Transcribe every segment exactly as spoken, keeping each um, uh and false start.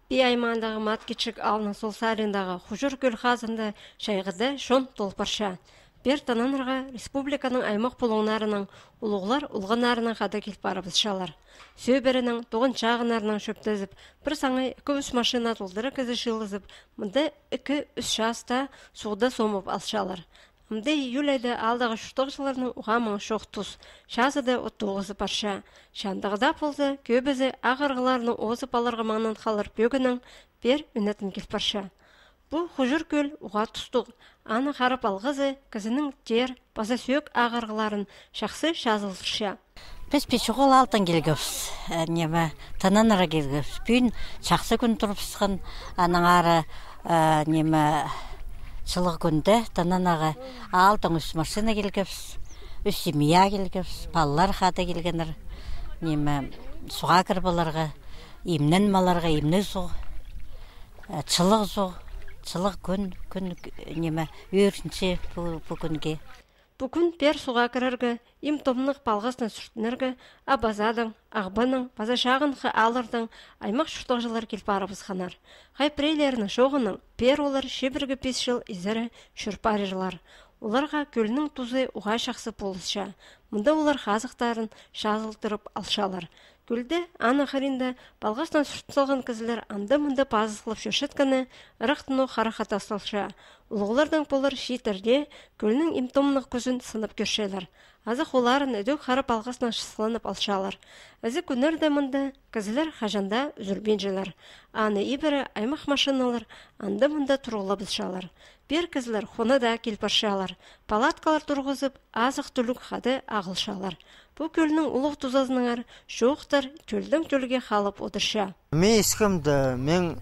Пии аймаандағы Маткичик аалның сол сариндағы Хуҷур кӧл хазында чайғыда чон тол парча. Пеер тананарға республиканың аймах пулуңнарының, улуғлар улғаннарының хада кил парыбысчалар. Сӧбіренең, тоғын-чағыннарнаң чӧптезіп, пір саңай ікі-ӱс машина толдыра кізі чыылызып, мында ікі-ӱс часта суғда сомып алчалар. Амды июль айда аалдағы чуртағҷыларның уғаа маңы чох тус, чазыда от тоғызы парча. Чандағда полза, кӧбізі ағырығларының оозып аларға маңнаң халар пӧгінең пеер ӱнетін кил парча. Пу Хуҷур кӧл уғаа тустығ, аны харап алғазы кізінің тер паза сӧӧк ағырығларын чахсы чазылтырча. Піс пичуғыл аалдаң килгебіс, э, ниме, тананарға килгебіс. Пӱӱн чахсы кӱн турыбысхан, аннаңар, э, ниме, чылығ кӱнде тананарға аалдаң ӱс машина килгебіс, ӱс семья килгебіс, палалар хада килгеннер, ниме, суға кіріп аларға, имненіп аларға, имнег суғ, э, чылығ суғ, чылығ кӱн, кӱн, ниме, ӧрінче пу, пу кӱнге. Пу кӱн пеер суға кірерге, им-томнығ палғаснаң сӱртінерге Абазадаң, Ағбаннаң паза чағынғы ааллардаң аймах чуртағҷылар кил парыбысханнар. Хай піреелерінің чооғынаң, пеер олар чибіргі пис чыл изере чӧр парирлар. Оларға кӧлнің тузы уғаа чахсы полысча. Мында олар хазыхтарын чазылтырып алчалар. Кӧлде, аның хыринда, палғаснаң сӱртін салған кізілер анда-мында пазызыхлап чӧрчеткені ырахтаң ох харахха тасталча. Улуғлардаң полар чииттерде кӧлнің им-томнығ кӱзін сынап кӧрчелер. Азах оларын ідӧк хара палғаснаң чысхыланып алчалар. Ізік кӱннерде мында кізілер хаҷан даа ӱзӱлбинчелер. Аны ибіре аймах машиналар анда-мында турғлабысчалар. Пеер кізілер хонада кил парчалар. Палаткалар турғызып, азых-түлік хада ағылчалар. Пу кӧлнің улуғ тузазынаңар чоохтар тӧлдең тӧлге халып одырча. Мин искемде, мин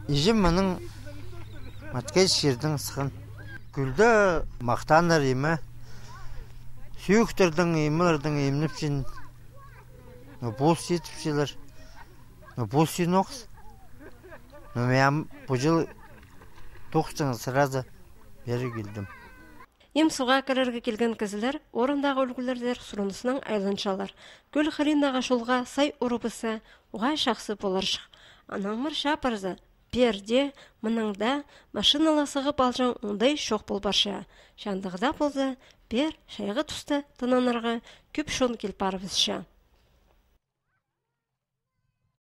иҷем мының Маткай чирдең сыххан. Кӧлде махтааннар име. Сӧӧктердең, имелердең имнепчең. Ну, пос сидіпчелер. Ну, пос синоғыс. Ну, мин пу чыл тоғысчаң сразу пеер килдім. Им суға кірерге килген кізілер орындағы ӱлгӱлердер сурынысынаң айланчалар. Кӧл хыриндағы чолға сай урыбысса, уғаа чахсы поларҷых. Анаң мырча парза, пеерде, мынаңда машинала сығып алҷаң оңдай чох пол парча. Чандағда полза, пеер чайғы туста тананарға кӧп чон кил парыбысча.